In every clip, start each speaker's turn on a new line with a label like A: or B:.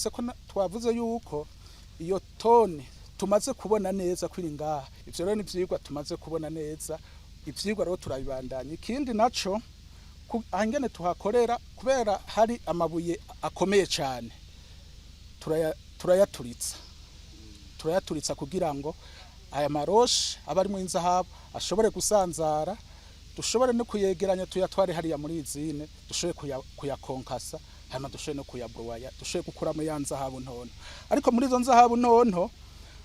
A: Mwumvise ko twavuze yuko iyo toni tumaze kubona neza ko iri ngaha. Ivyo rero ni ivyigwa tumaze kubona neza, ivyigwa rero turabibandanya. Ikindi naco, ahingene tuhakorera, kubera hari amabuye akomeye cane, turayaturitsa kugira ngo aya ma roches aba arimwo inzahabu ashobore gusanzara, dushobore no kuyegeranya, tuyatware hariya muri usine, dushobore kuyakonkasa, hanyuma dushobore no kuyabroya, dushobore gukuramo ya nzahabu ntonto. Ariko muri izo nzahabu ntonto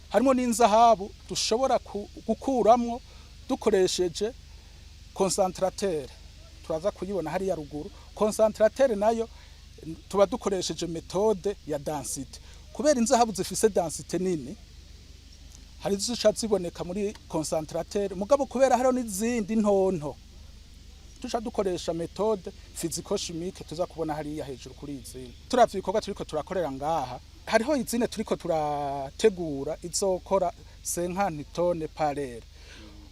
A: harimo n'inzahabu dushobora gukuramwo dukoresheje concentrateur. Turaza kuyibona hariya ruguru. Concentrateur nayo tuba dukoresheje méthode ya densité, kubera inzahabu zifise densité nini, hari zica ziboneka muri concentrateur. Mugabo kubera hariho n'izindi ntonto, tuca dukoresha méthode physico-chimique tuza kubona hariya hejuru kuri usine. Turavye ibikorwa turiko turakorera ngaha, hariho usine turiko turategura izokora 50 tonnes par heure.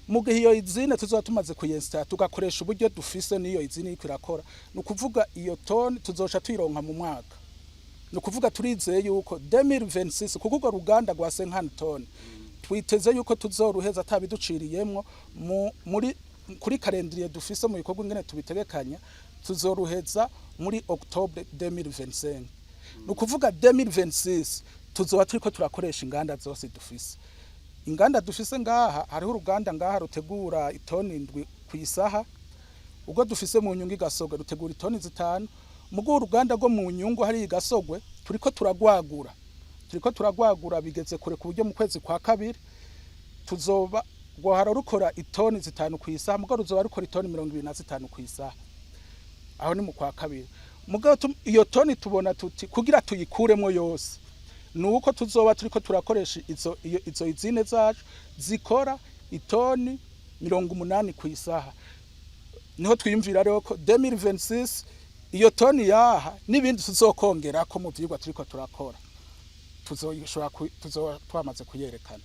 A: Mu gihe iyo usine tuzoba tumaze kuyinstalla, tugakoresha uburyo dufise n'iyo usine iriko irakora, ni ukuvuga iyo tone tuzoca tuyironka mu mwaka. Ni ukuvuga turizeye yuko 2026, kuko urwo ruganda rwa 50 tonnes twiteze yuko tuzoruheza atabiduciriyemwo muri kuri calendrier dufise mu bikorwa ingene tubitegekanya, tuzoruheza muri octobre 2025. Ni ukuvuga 2026 tuzoba turiko turakoresha inganda zose dufise. Inganda dufise ngaha, hariho uruganda ngaha rutegura itoni 7 ku isaha. Ubwo dufise mu Nyungu igasogwe rutegura itoni 5. Mugo uruganda rwo mu Nyungu hari igasogwe turiko turagwagura, bigeze kure, ku buryo mu kwezi kwa kabiri tuzoba rwahora rukora itoni 5 ku isaha, mugo ruzoba rukora itoni 25 ku isaha. Aho ni mu kwa kabiri. Mugabo iyo toni tubona tuti kugira tuyikuremo yose nuko tuzoba turiko turakoresha izo usine zacu zikora itoni 80 ku isaha. Niho twiyumvira rero ko 2026 iyo toni yaha n'ibindi tuzokongerako mu vyigwa turiko turakora, tuzoshobora tuzoba twamaze kuyerekana.